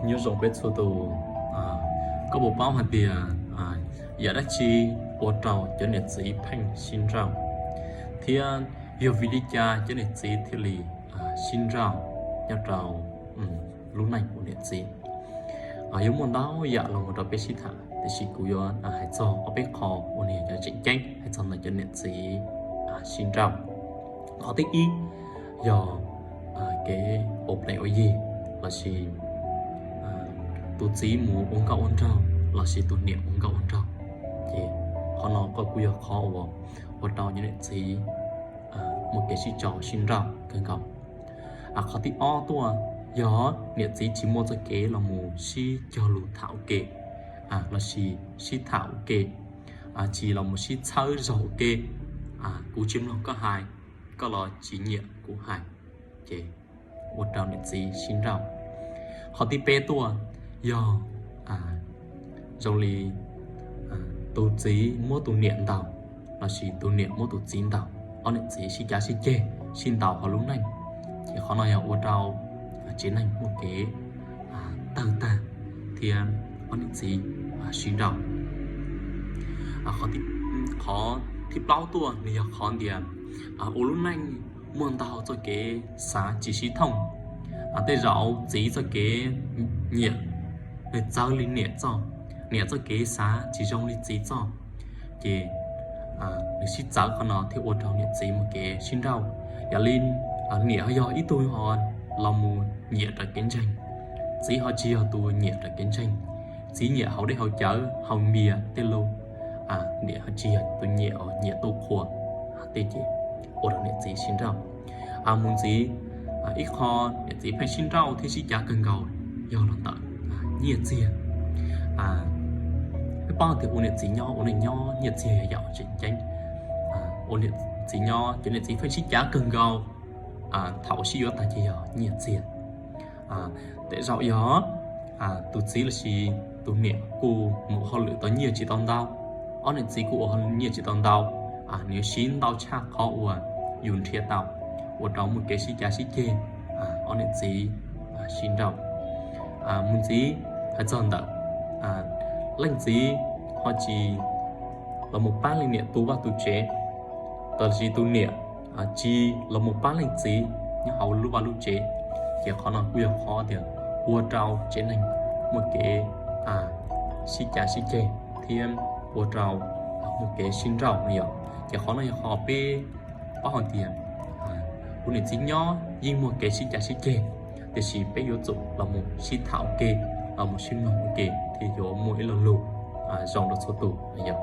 Nyob zoo peb txhua tus, koj puas paub hais tias yam dab tsi ua rau cov niam txiv pheej sib nrauj, thiab yog vim li cas cov niam txiv thiaj li sib nrauj nyob rau lub neej ua niam txiv? Yuav muaj ntau yam los mus rau peb sib tham, tiam sis kuv yuav hais txog ob peb qho uas nws yog cov tseem ceeb hais txog ntawm cov niam txiv sib nrauj. Qhov thib ib yog kev ua plees ua yi, lossis tus txiv mus ua nkauj ua nraug lossis tus niam ua nkauj ua nraug, ces qhov no kuj yog qhov uas ua rau cov niam txiv muaj kev sib tso sib nrauj kawg nkaus. Qhov thib ob tuaj yog niam txiv tsis muaj txoj kev los mus sib cog lus tham ua ke, lossis sib tham ua ke, tsis los mus sib txhawb zog ua ke. Kuv tsis mloog koj hais, koj los tsis nyiam kuv hais, ces ua rau niam txiv sib nrauj. Qhov thib peb tuaj yog zoo li tus txiv muab tus niam ntaus, lossis tus niam muab tus txiv ntaus, ob niam txiv sib cav sib ceg, sib ntaus hauv lub neej, ces qhov no yog ua rau tsev neeg muaj kev tawg tag thiab ob niam txiv sib nrauj. Qhov thib plaub tuaj nws yog qhov tias ua lub neej muaj ntau txoj kev xav tsis sib thooj. Tej zaum txiv txoj kev nyiam nws txawv li niam txoj, niam txoj kev xav tsis zoo li txiv txoj, ces nws sib txawv, qhov no thiaj ua rau niam txiv muaj kev sib nrauj. Yam li niam ho yog ib tug ho los mus nyiam raws kev ntseeg, txiv ho tsis yog tus nyiam raws kev ntseeg. Txiv nyiam haus dej haus cawv haus npias tej lus, niam ho tsis yog tus nyiam, nyiam tu qhuas tej, ces ua rau niam txiv sib nrauj. Mus ntxiv, ib qho niam txiv pheej sib nrauj thiab sib cav kawg nkaus yog los ntawm nyiaj txiag. Peb paub tias ua niam txiv nyob, ua neej nyob nyiaj txiag yog yam tseem ceeb. Ua niam txiv nyob, cov niam txiv pheej sib cav kawg nkaus thaum sib yuav tag ces yog nyiaj txiag. Tej zaum yog tus txiv lossis tus niam kuj mus hauj lwm tau nyiaj tsis tau ntau, ob niam txiv kuj ua nyiaj tsis tau ntau, nws yuav siv ntau tshaj qhov uas yus nrhiav tau, ua rau muaj kev sib cav sib ceg, ob niam txiv sib nrauj. Mus ntxiv, hais txog ntawm leej txiv ho tsis los mus pab leej niam tu vaj tu tsev, lossis tus niam tsis los mus pab leej txiv nyob hauv lub vaj lub tsev, ces qhov no kuj yog qhov tias ua rau tsev neeg muaj kev sib cav sib ceg thiab ua rau muaj kev sib nrauj no yom. Ces qhov no yog qhov peb paub hais tias ua niam txiv nyob yeej muaj kev sib cav sib ceg, tiam sis peb yuav tsum los mus sib tham ua ke, los mus sib mloog ua ke thiaj yuav muaj ib lo lus zoo rau txhua tus no yom.